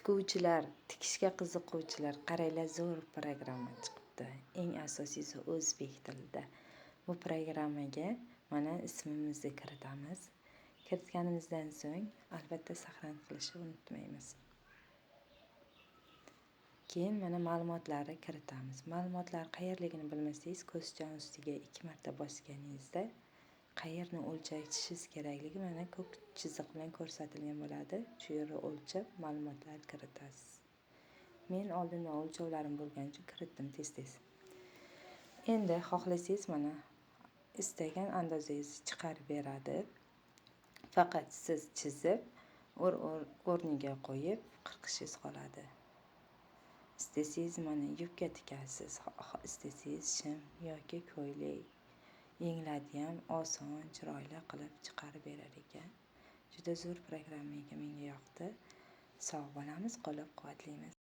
Tikuvchilar, tikishga qiziquvchilar, qaranglar, zo'r programma chiqibdi. Eng asosiysi o'zbek tilida. Bu programmaga mana ismimizni kiritamiz. Kiritganimizdan so'ng albatta сохранить qilishni unutmaymiz. Keyin mana ma'lumotlarni kiritamiz. Ma'lumotlar qayerligini bilmasangiz, ko'zchani ustiga 2 marta bosganingizda qayerni o'lchashingiz kerakligi mana ko'k chiziq bilan ko'rsatilgan bo'ladi. Shu yerga o'lchab ma'lumotlar kiritasiz. Men oldindan o'lchovlarim bo'lgani uchun kiritdim tez-tez. Endi xohlasangiz, mana istagan andozangizni chiqarib beradi. Faqat siz chizib, o'rniga qo'yib qirqishingiz qoladi. Istasangiz, mana yubka tikasiz, istasangiz shim yoki ko'ylak, yenglarni ham oson, chiroyli qilib chiqarib berar ekan. Juda zo'r programma ekan, menga yoqdi. Sog' bo'lamiz, qo'llab-quvvatlaymiz.